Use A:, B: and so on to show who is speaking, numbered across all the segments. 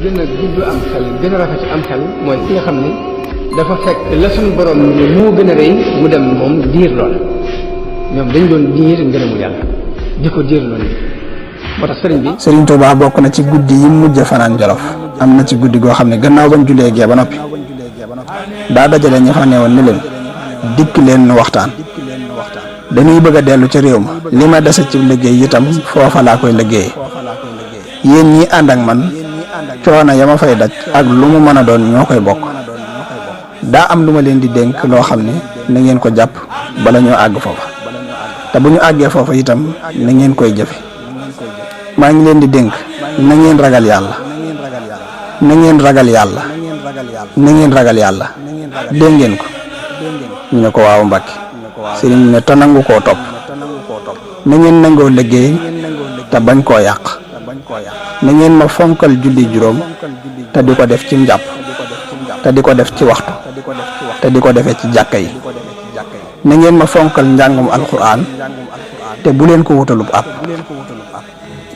A: gën a gudd am xel gën a rafet am xel mooy ki nga xam ne dafa fekk la suñu borom ni moo gën a rëy mu dem moom diir lool ñoom dañ doon diir ngërëmu yàlla di ko diir loolu moo tax sëriñ bi.
B: Sëriñ Tuubaa bokk na ci guddi yi mujj fanaan Jolof am na ci guddi goo xam ne gannaaw bañ julee gee ba noppi daa dajale ñi fa newoon ni leen dikk leen waxtaan dañuy bëgg a dellu ca réew ma li ma dese ci liggéey itam foofa laa koy liggéeyee yéen ñi ànd ak man coono ya ma fay daj ak lu mu mën a doon ñoo koy bokk daa am lu ma leen di dénk loo xam ne na ngeen ko jàpp bala ñoo àgg foofa te bu ñu àggee foofa itam na ngeen koy jëfe maa ngi leen di dénk na ngeen ragal yàlla na ngeen ragal yàlla na ngeen ragal yàlla dégg ngeen ko ñu ne ko waaw Mbàkke sëriñ ne te nangu koo topp na ngeen nangoo liggéey te bañ koo yàq na ngeen ma fonkal julli juróom te di ko def ci njàpp te di ko def ci waxtu te di ko defee ci jàkka yi na ngeen ma fonkal njàngum alxuraan te bu leen ko wutalub ab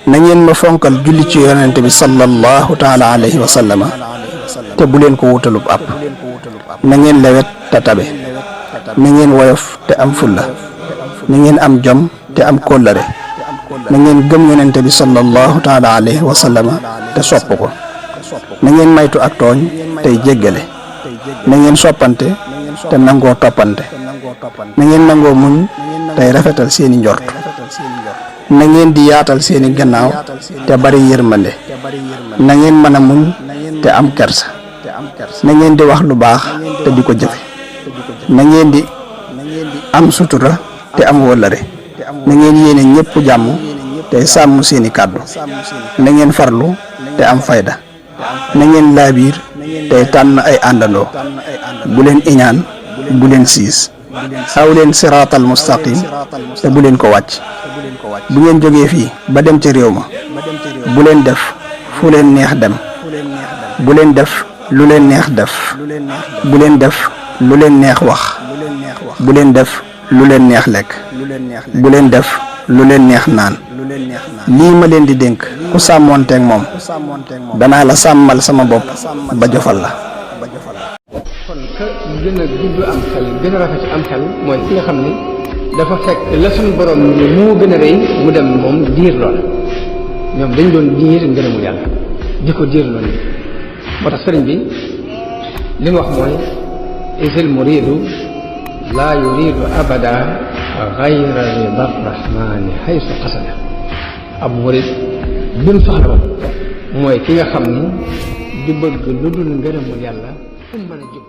B: na ngeen ma fonkal julli ci yonente bi sallallahu taala alayhi wa sallama te bu leen ko wutalub ab na ngeen lewet te tabe na ngeen woyof te am fulla na ngeen am jom te am kóllëre na ngeen gëm yonente bi sallallahu taala alayhi wa sallama te sopp ko na ngeen maytu ak tooñ tey jéggale na ngeen soppante te nangoo toppante na ngeen nangoo muñ tey rafetal seeni njort na ngeen di yaatal seeni gannaaw te bari yërmande na ngeen mën a muñ te am kersa na ngeen di wax lu baax te di ko jëfe na ngeen di am sutura te am wóllëre na ngeen yéene ñépp jàmm tey sàmm seeni kàddu na ngeen farlu te am fayda na ngeen laabiir tey tànn ay àndandoo bu leen iñaan bu leen siis aw leen siraatal mustaqim te bu leen ko wàcc bu ngeen jógee fii ba dem ci réew ma bu leen def fu leen neex dem bu leen def lu leen neex def bu leen def lu leen neex wax bu leen def lu leen neex lekk bu leen def lu leen neex naan lii ma leen di dénk ku sàmmoonteeg moom danaa la sàmmal sama bopp ba jofal la.
A: kon ka gën a gudd am xel gën a rafet am xel mooy ki nga xam ne dafa fekk la suñu borom ni moo gën a rëy mu dem moom diir lool ñoom dañ doon diir ngërëmu yàlla di ko diir lool moo tax sëriñ bi li mu wax mooy isil muridu laa yuridu abada gayra rida rahmani haysu qasada ab murid bi mu soxla woon mooy ki nga xam ni di bëgg lu dul ngërëmul yàlla fu mu mën a jóg